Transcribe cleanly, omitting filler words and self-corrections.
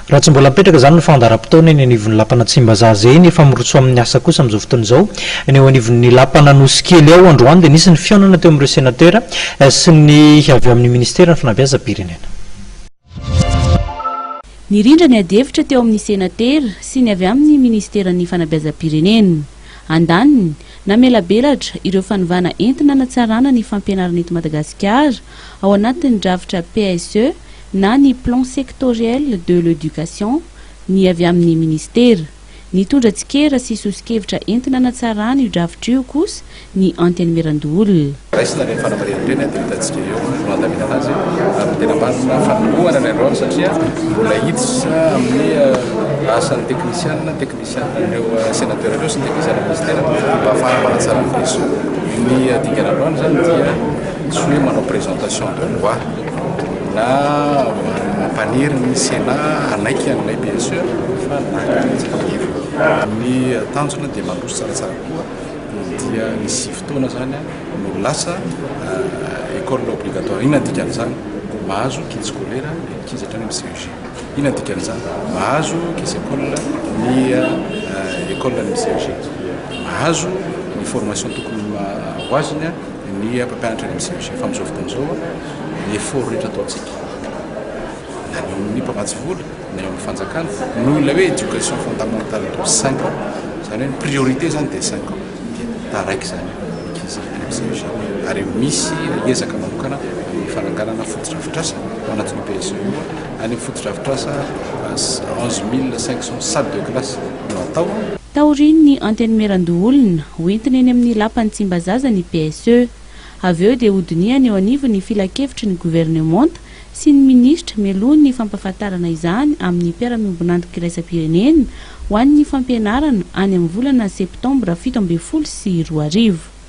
Raha tsy mbola mipetraka izany ny fandaharam-potoana eny anivon'ny lapan'Tsimbazaza eny, efa miroso amin'ny asa kosa amin'izao fotoana izao ny eo anivon'ny lapan'Anosikely ao. Androany dia nisy ny fihaonana teo amin'ireo senatera sy ny avy ao amin'ny ministeran'ny fanabeazam-pirenena. Nirindra ny adihevitra teo amin'ny senatera sy ny avy amin'ny ministeran'ny fanabeazam-pirenena. Andaniny, namelabelatra ireo fanovana entina hanatsarana ny fampianarana eto Madagasikara ao anatin'ny drafitra PSE na ny Plan Sectoriel de l'Education ny avy amin'ny minisitera. Nitondra tsikera sy soso-kevitra entina hanatsarana io drafitra io kosa ny Antenimierandoholona. Raisina ireny fanamarihana ireny dia hitantsika eo no handaminana azy ary ny tena marina fanombohana ny androany satria mbola hiditra amin'ny asan'ny teknisianina, teknisianan'ireo senatera ireo sy ny teknisianan'ny minisitera mba hahafahana manatsara ny PSE. Ny dingana androany izany dia tsy hoe manao présentation de loi na mampaniry ny Sénat hanaiky an'ilay PSE fa naka hevitra. Ny tanjona dia mandroso tsaratsara kokoa dia ny sivy taona izany no lasa école obligatoire. Inona ny dikan'izany? Mahazo kit scolaire ny ankizy hatrany amin'ny CEG. Inona ny dikan'izany? Mahazo caisse école ny école any amin'ny CEG. Mahazo ny formation tokony ho azony ny mpampianatra any amin'ny CEG. Fa amin'izao fotoana izao, ny effort rehetra ataontsika, na ny eo amin'ny mpamatsy vola, na eo amin'ny fanjakana, noho ilay hoe éducation fondamentale de 5 ans, izany hoe ny priorité izany dia 5 ans, dia taraiky izany ny ankizy any amin'ny CEG. Ary misy ezaka manokana amin'ny fananganana fotodrafitrasa ao anatin'io PSE io, any amin'ny fotodrafitrasa 11 500 salles de classe no atao. Taorian'ny Antenimierandoholona, hoentina eny amin'ny lapan'i Tsimbazaza ny PSE. Avy eo dia hodinihana eo anivon'ny filankevitry ny governemanta sy ny minisitra mialoha ny fampahafantarana izany amin'ny mpiara-miombon'antoka iraisam-pirenena ho an'ny fampianarana any amin'ny volana septambra 2017.